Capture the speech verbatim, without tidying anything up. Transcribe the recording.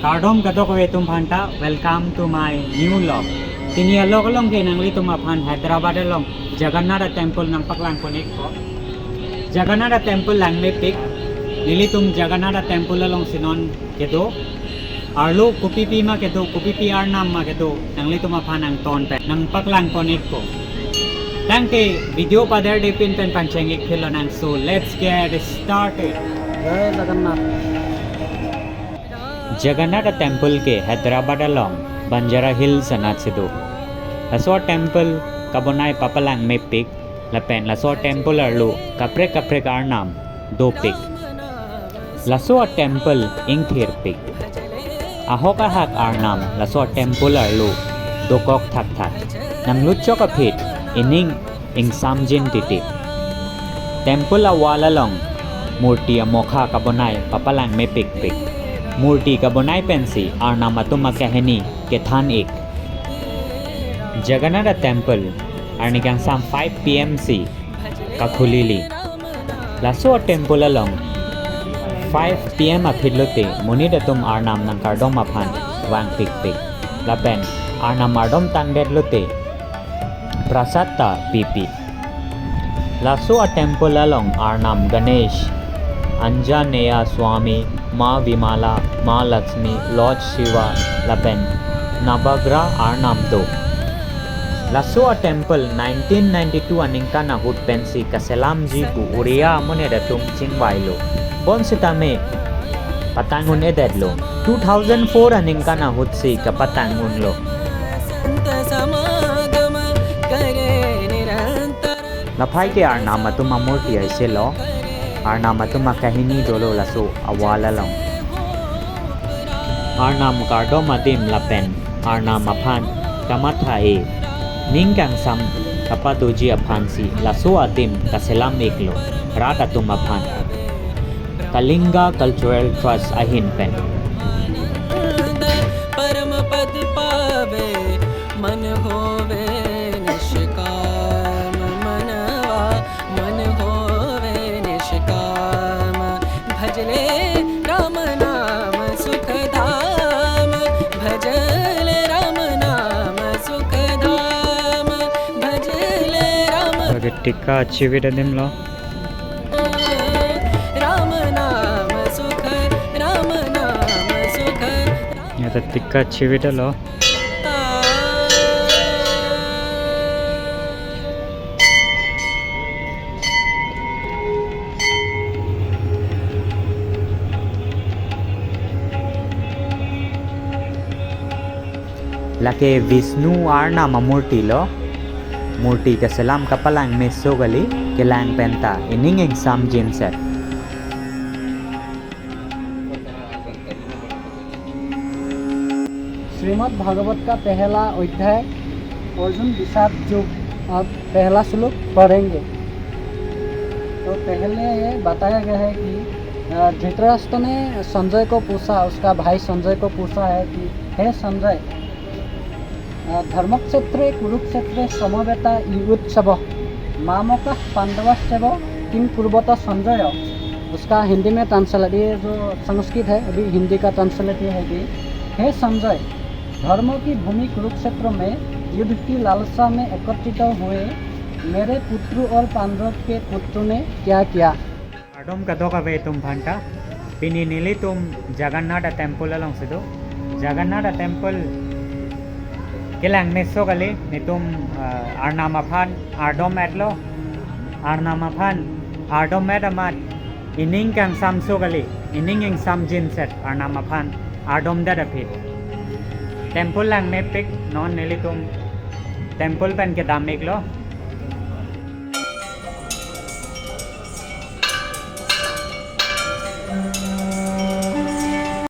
Kardom kadokave atum aphanta, welcome to my new vlog. Pini a-vlog along ke nanglitum aphan Hyderabad along Jagannath Temple nangpaklang pon-ikpo. Jagannath Temple langmepik, nelitum Jagannath Temple alongsi non kedo. Arlo kopipi ma kedo, kopipi arnam ma kedo, nanglitum aphan nangton pen nangpaklang pon-ikpo. Tangte video paderdepin pen pangcheng-ik philonang. So let's get started. Jai Jagannath. Jagannath Temple ke Hyderabad along Banjara Hills anattsi do. Laso temple kabonai papalangmepik, lapen laso temple arlo kaprek kaprek arnam dopik. Laso temple ingthirpik. Ahok ahak arnam laso temple arlo dokok thakthak. Nanglutchok aphi ining ingsamjin titi. Temple a-wall along murti amokha kabonai papalangmepikpik. Murti kabonai pensi arnam atum akahini kethan-ik. Jagannath Temple arni kangsam five P M si kakhulili. Laso temple along five P M aphi lote monit atum arnam nangkardom aphan vangpikpik. Lapen arnam ardom tangdet lote prasad ta pipi. Laso a-temple along arnam Ganesh, Anjaneya Swami, Ma Vimala, Ma Lakshmi, Lord Shiva, lapen Navagraha arnam do. Laso a-temple nineteen ninety-two aningkan ahut pensi kaselamji pu Oriya amonit atum chingvailo. Bonsitame patang un-edetlo. Two thousand four aningkan ahutsi kapatang unlo. Laphai ke arnam atum amurti aiselo. Arnam atum akahini dolo laso a-wall along. Arnam kardom adim lapen arnam aphan kamatha-e, ning kangsam kapadoji aphansi laso adim kaselam-iklo rat atum aphan. Kalinga Cultural Trust ahin pen. परम पद पावे, मन होवे निष्काम, मनवा मन होवे निष्काम। भजले राम नाम सुखधाम, भजले राम नाम सुखधाम, भजले Ram Lake tikka chivit adim lo. Ram नाम सुख, राम नाम सुख। Yata tikka chivit lo. Lake Vishnu arnam amurti lo. Murti kaselam kapalang meso kali, kelang penta ining ingsamjinset. Shrimad भागवत का पहला अध्याय अर्जुन विषाद योग, अब पहला श्लोक पढ़ेंगे। तो पहले बताया गया है कि, अ, धृतराष्ट्र ने संजय को पूछा, उसका भाई संजय को पूछा है कि, "हे संजय, अ, धर्मक्षेत्रे कुरुक्षेत्रे समवेता युयुत्सवः, मामकाः पाण्डवाश्चैव किं कुर्वत संजय?" उसका हिंदी में ट्रांसलेट, ये जो संस्कृत है, अभी हिंदी का ट्रांसलेट ये है कि, "हे संजय, धर्म की भूमि कुरुक्षेत्र में युद्ध की लालसा में एकत्रित हुए मेरे पुत्र और पांडव के पुत्र ने क्या किया?" Kardom kadokave atum aphanta. Pini nelitum Jagannath Temple alongsi do. Jagannath Temple kelang meso kali, netum, ah, arnam aphan ardom-etlo. Arnam aphan ardom-et amat ining kangsamso kali, ining ingsamjinset arnam aphan ardomdet aphi. Temple lang mepik, non nelitum temple pen kedam-iklo.